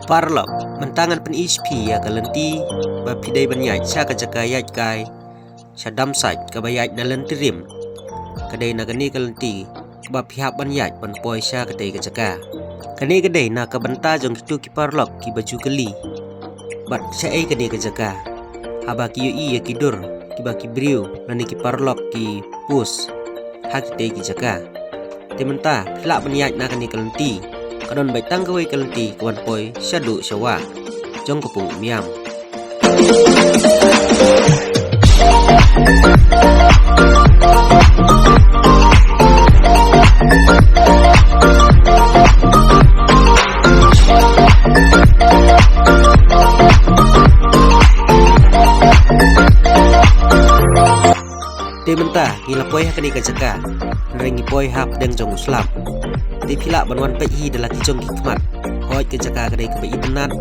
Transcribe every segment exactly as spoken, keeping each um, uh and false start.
Paralok, mynta ngan pyni sha phi ïa ka lynti ba phi dei ban ïaid sha ka jaka ïaid kai sha dump site kaba ïaid na lynti rim. Ka dei na kane ka lynti kaba phi hap ban ïaid ban poi sha katei ka jaka. Kane ka dei na ka bynta jong kito ki paralok kiba ju kylli bad shaei kane ka jaka, haba ki ïohi ïa ki dur kiba ki briew lane ki paralok ki post ha kitei ki jaka. Te mynta phi lah ban ïaid na kane ka lynti. Ka don beit tang kawei ka lynti ka wan poi shaduh sha wah jong ka pung Umiam. Te mynta ngi la poi ha kane ka jaka, hynrei ngi poi ha pdeng jong u slap. Te phi lah ban wan peit hi da la ki jong ki khmat. Hooid, ka jaka ka dei kaba itynnad,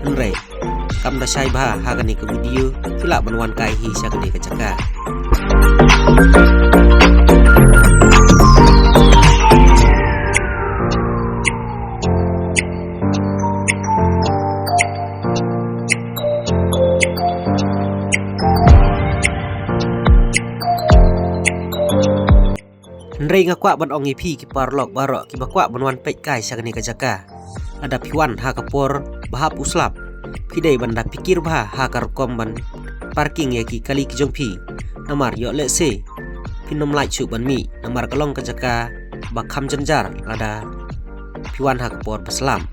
hynrei kam da shai bha ha kane ka video, phi lah ban wan kai hi sha kane ka jaka. Hynrei nga kwah ban ong ïa phi ki paralok baroh kiba kwah ban wan peit kai sha kane ka jaka, lada phi wan ha ka por ba hap u slap, phi dei ban da pyrkhat bha ha ka rukom ban parking ïa ki kali ki jong phi. Namar ïoh lehse phin ym lah shuh ban mih, namar ka long ka jaka ba kham jynjar lada phi wan ha ka por ba slap.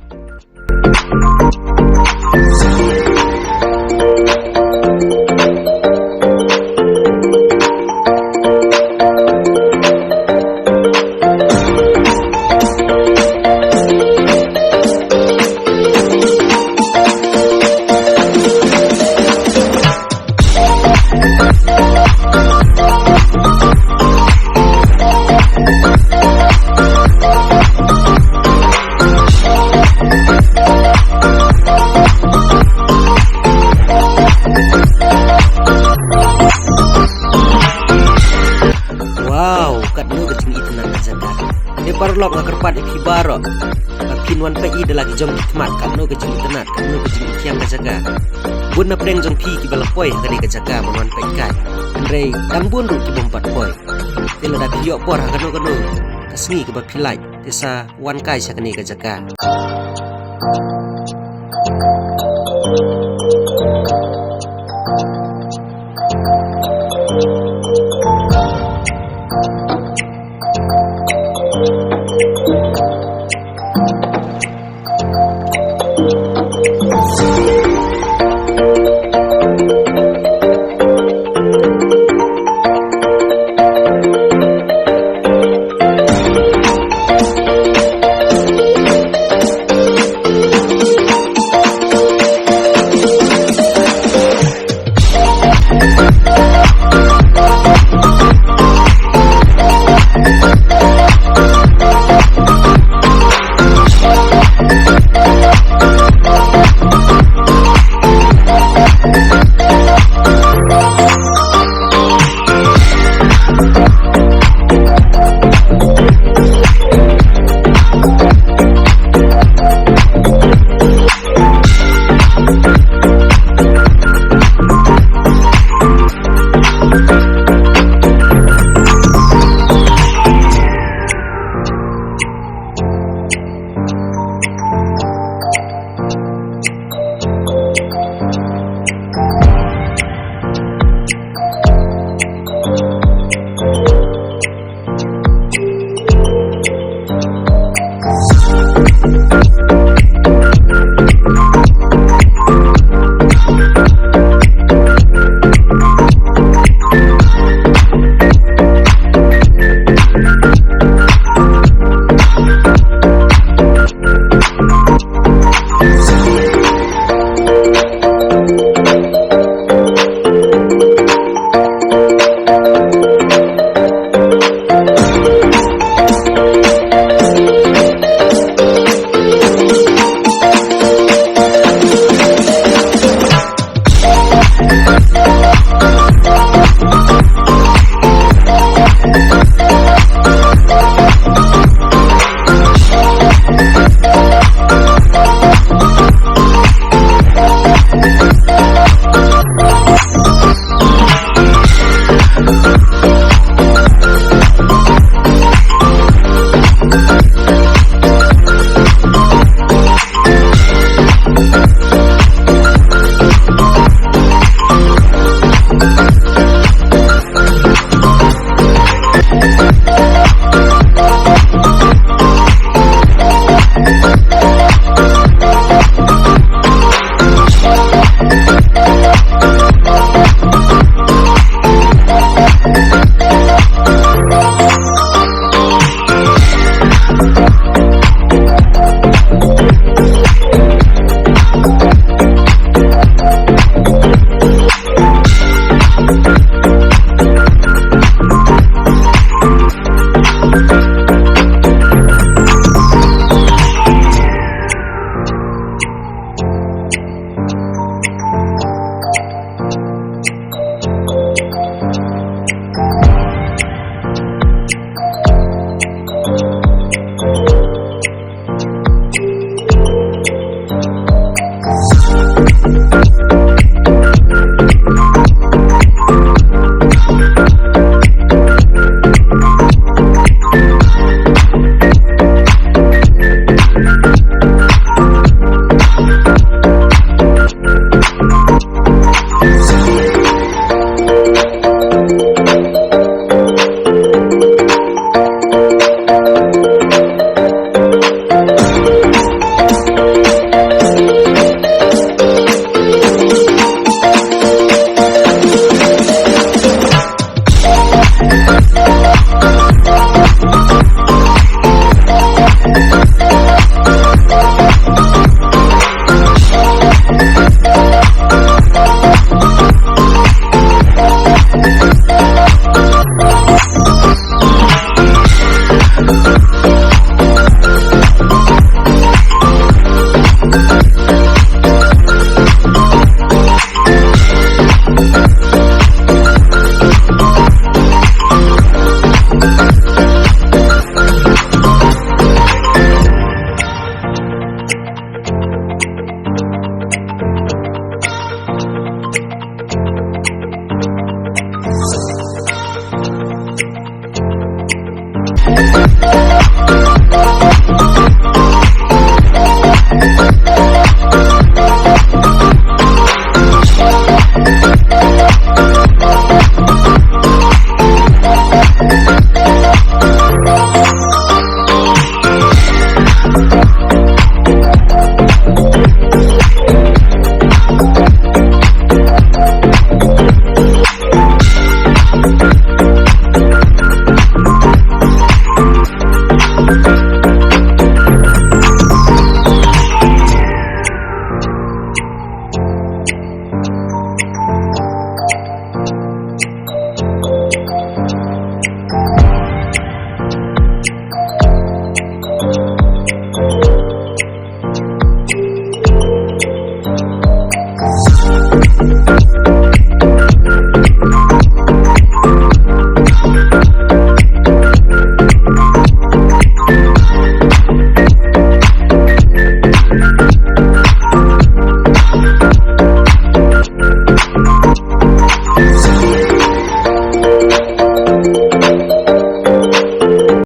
Wow, katno ka jingitynnad ka jaka. Te paralok, nga kyrpad ïa phi baroh ba phin wan peit hi da la ki jong ki khmat, katno ka jingitynnad, katno ka jingithiang ka jaka. Bun na pdeng jong phi kiba la poi ha kane ka jaka ban wan peit kai, hynrei dang bun ruh ki bym pat poi. Te lada phi ïoh por ha kano kano ka sngi kaba phi lait, te sa wan kai sha kane ka jaka.